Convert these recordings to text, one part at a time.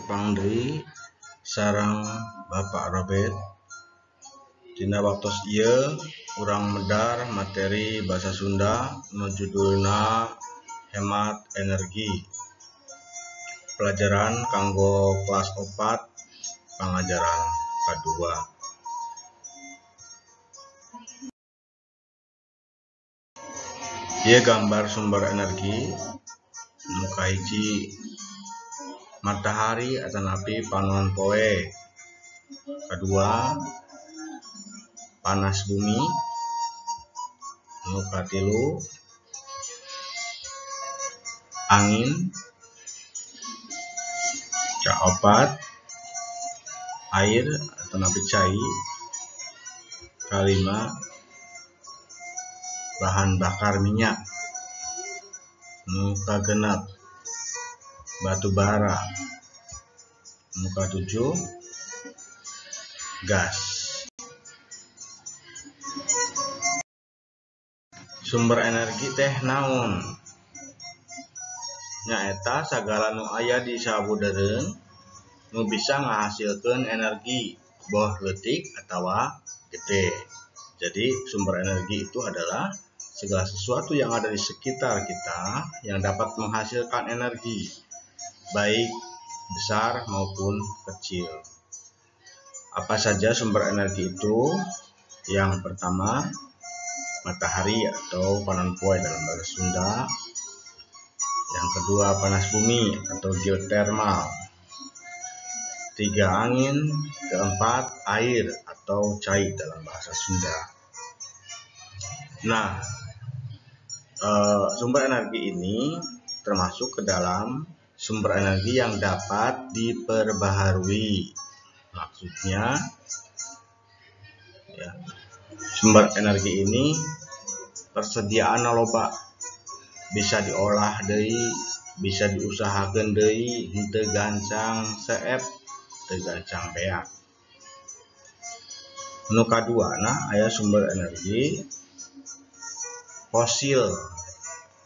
Tepang deui sareng Bapak Robert. Dina waktos ieu urang medar materi Basa Sunda nu judulna Hemat Energi. Pelajaran kanggo kelas 4 pangajaran kadua. Ieu gambar sumber energi nu kahiji matahari atanapi panon poe, kadua panas bumi, nu katilu angin, kaopat air atanapi cai, kalima bahan bakar minyak, nu kagenep batu bara, nu katujuh gas. Sumber energi teh naon? Nyaeta sagala nu aya di sabudeureun nu bisa ngahasilkeun energi boh leutik atawa gede. Jadi sumber energi itu adalah segala sesuatu yang ada di sekitar kita yang dapat menghasilkan energi, baik besar maupun kecil. Apa saja sumber energi itu? Yang pertama, matahari atau panon poe dalam bahasa Sunda. Yang kedua, panas bumi atau geotermal. 3, angin. Keempat, air atau cai dalam bahasa Sunda. Nah, sumber energi ini termasuk ke dalam sumber energi yang dapat diperbaharui. Maksudnya, ya, sumber energi ini persediaan loba, bisa diolah deui, bisa diusahakeun deui, henteu gancang seep, teu gancang beak. Nu kaduana aya sumber energi fosil.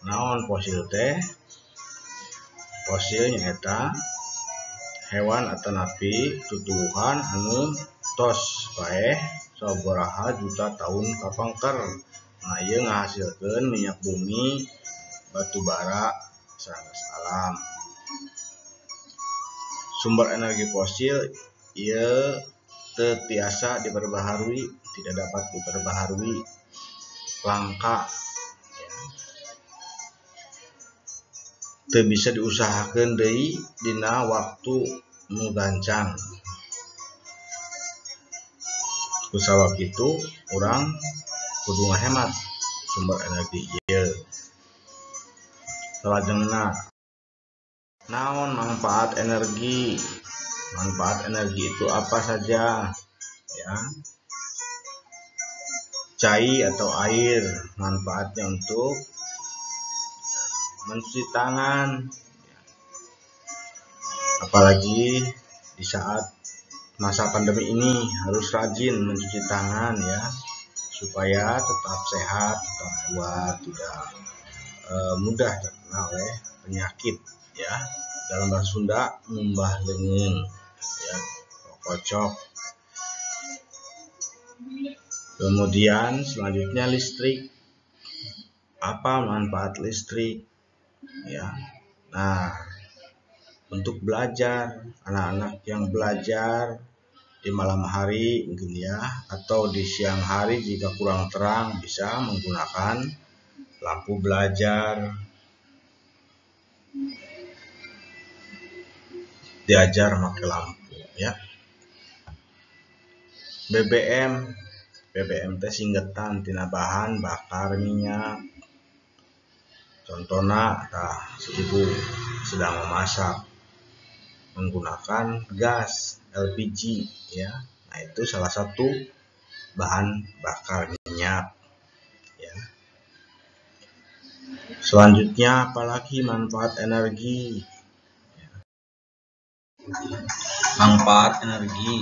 Naon fosil teh? Fosil nyaeta hewan atanapi tutuwuhan anu tos paeh sabaraha juta tahun kapangker. Nah, ieu ngahasilkeun minyak bumi, batu bara, sareng gas alam. Sumber energi fosil ieu teu tiasa diperbaharui, tidak dapat diperbaharui, langka, ya. Teu bisa diusahakeun deui dina waktu nu gancang. Kusabab kitu urang kudu ngahemat sumber energi ieu. Salajengna, naon manfaat energi? Manfaat energi itu apa saja? Ya. Cai atau air manfaatnya untuk mencuci tangan, apalagi di saat masa pandemi ini harus rajin mencuci tangan, ya, supaya tetap sehat, tetap kuat, tidak mudah terkena oleh penyakit, ya. Dalam bahasa Sunda ngumbah leungeun, ya, kocok. Kemudian selanjutnya listrik. Apa manfaat listrik? Ya. Nah, untuk belajar, anak-anak yang belajar di malam hari mungkin ya, atau di siang hari jika kurang terang bisa menggunakan lampu belajar. Diajar pakai lampu, ya. BBM, BBM teh singgetan tina bahan bakar minyak. Contohna tah si ibu sedang memasak menggunakan gas LPG, ya. Nah, itu salah satu bahan bakar minyak, ya. Selanjutnya apalagi manfaat energi? Ya. Manfaat energi,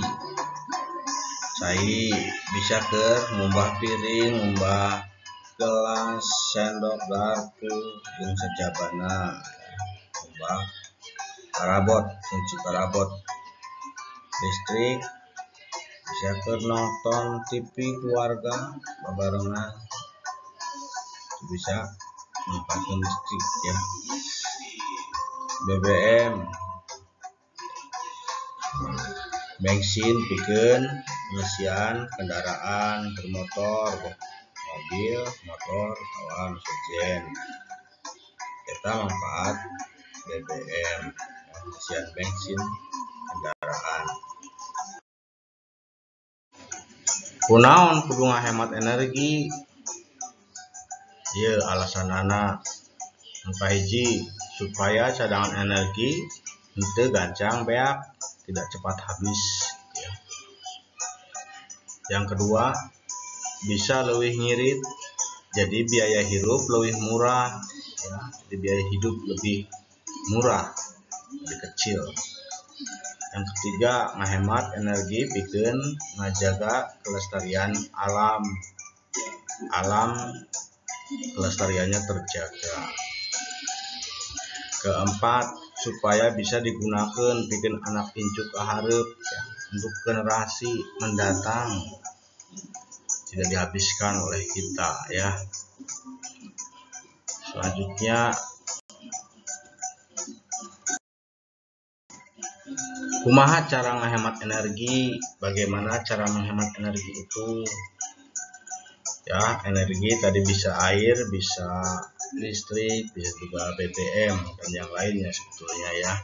cai bisa ke ngumbah piring, ngumbah gelas, sendok, garpu, jeung sajabana, ngumbah Parabot, kunci parabot listrik bisa keur nonton TV keluarga babarengan, bisa manfaatkan listrik ya. BBM, bensin pikeun ngeusian kendaraan bermotor, mobil, motor, atawa nu sejen. Eta manfaat BBM, ngeusian bensin kendaraan. Kunaon kudu ngahemat energi? Ieu alasanana. Nu kahiji, supaya cadangan energi henteu gancang beak, tidak cepat habis ya. Yang kedua, bisa leuwih ngirit, jadi biaya hirup leuwih murah ya, jadi biaya hidup lebih murah, lebih kecil. Yang ketiga, ngahemat energi pikeun ngajaga kelestarian alam. Alam kelestariannya terjaga. Keempat, supaya bisa digunakan pikeun anak incu kahareup ya, untuk generasi mendatang, tidak dihabiskan oleh kita ya. Selanjutnya, kumaha cara menghemat energi? Bagaimana cara menghemat energi itu? Ya, energi tadi bisa air, bisa listrik, bisa juga BBM dan yang lainnya sebetulnya ya.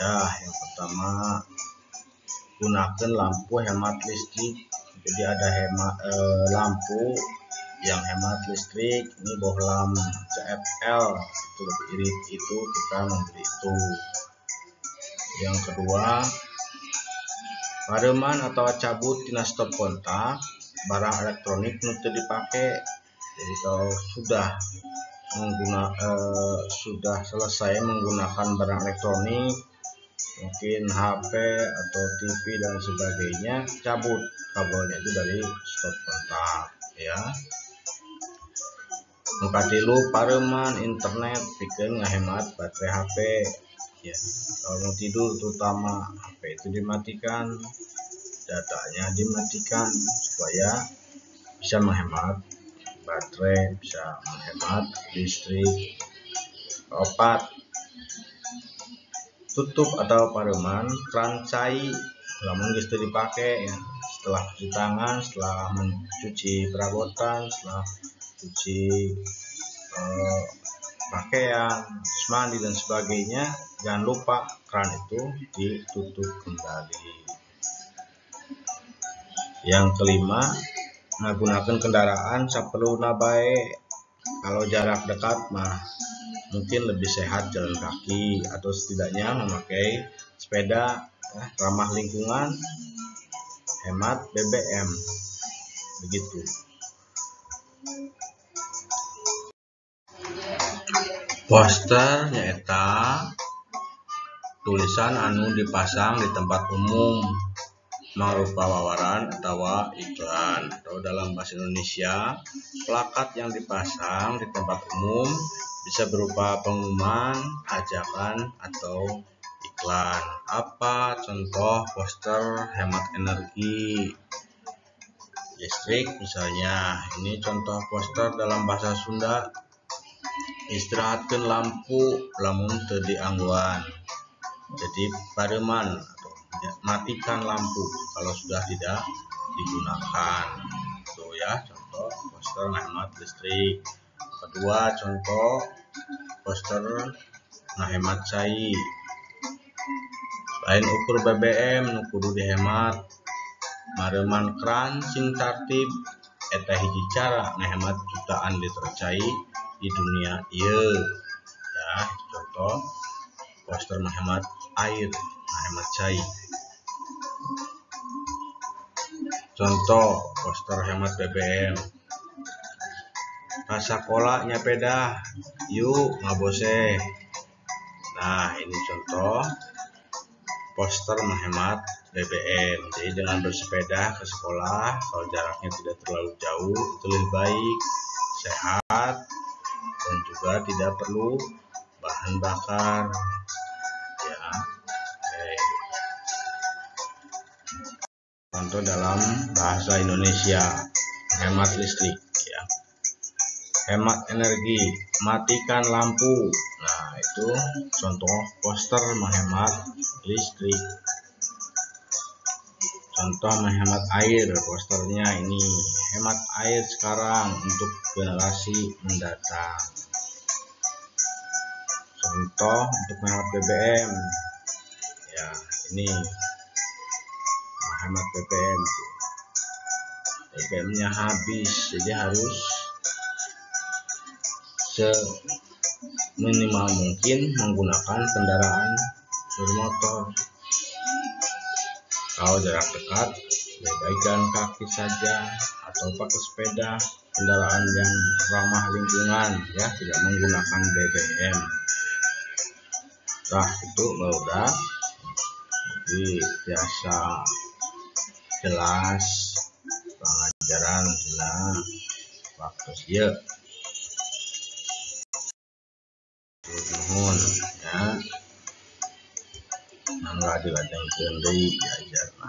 Ya, yang pertama, gunakan lampu hemat listrik. Jadi ada lampu yang hemat listrik, ini bohlam CFL, itu lebih irit, itu kita membeli itu. Yang kedua, pareuman atau cabut tina stop kontak barang elektronik nu teu dipake. Jadi kalau sudah selesai menggunakan barang elektronik, mungkin HP atau TV dan sebagainya, cabut kabelnya itu dari stop kontak ya. Nu katilu, pareuman internet pikeun ngahemat baterai HP ya. Kalau mau tidur terutama HP itu dimatikan, datanya dimatikan supaya bisa menghemat baterai, bisa menghemat listrik. Keempat, tutup atau pareuman keran cai lamun geus teu dipake ya. Setelah cuci tangan, setelah mencuci perabotan, setelah cuci pakaian, mandi dan sebagainya, jangan lupa keran itu ditutup kembali. Yang kelima, menggunakan kendaraan saperluna bae. Kalau jarak dekat mah mungkin lebih sehat jalan kaki atau setidaknya memakai sepeda, ya, ramah lingkungan, hemat BBM, begitu. Poster nyaeta tulisan anu dipasang di tempat umum mangrupa wawaran atawa iklan, atau dalam bahasa Indonesia plakat yang dipasang di tempat umum bisa berupa pengumuman, ajakan, atau iklan. Apa contoh poster hemat energi listrik misalnya? Ini contoh poster dalam bahasa Sunda, istirahatkan lampu lamun teu dianggoan. Jadi pareuman atau matikan lampu kalau sudah tidak digunakan. Itu ya contoh poster hemat listrik. Kedua, contoh poster ngahemat cai. Lain ukur BBM nu kudu dihemat, mareuman keran sing tartib eta hiji cara ngehemat jutaan liter cai di dunia ieu. Ya, itu contoh poster menghemat air, menghemat cai. Contoh poster hemat BBM. Kasakola nyapedah, yuk ngaboseh. Nah, ini contoh poster menghemat BBM. Jadi dengan bersepeda ke sekolah, kalau jaraknya tidak terlalu jauh, itu lebih baik, sehat, dan juga tidak perlu bahan bakar. Contoh dalam bahasa Indonesia, hemat listrik ya. Hemat energi, matikan lampu. Nah, itu contoh poster menghemat listrik. Contoh menghemat air, posternya ini, hemat air sekarang untuk generasi mendatang. Contoh untuk menghemat BBM, ya ini menghemat BBM, BBM-nya habis, jadi harus seminimal mungkin menggunakan kendaraan bermotor. Kalau jarak dekat, lebih baik jalan kaki saja atau pakai sepeda, kendaraan yang ramah lingkungan ya, tidak menggunakan BBM. Nah, itu udah jadi biasa jelas pengajaran dina waktu ieu. Nuhun ya. Mangga dilajengkeun deui diajarna.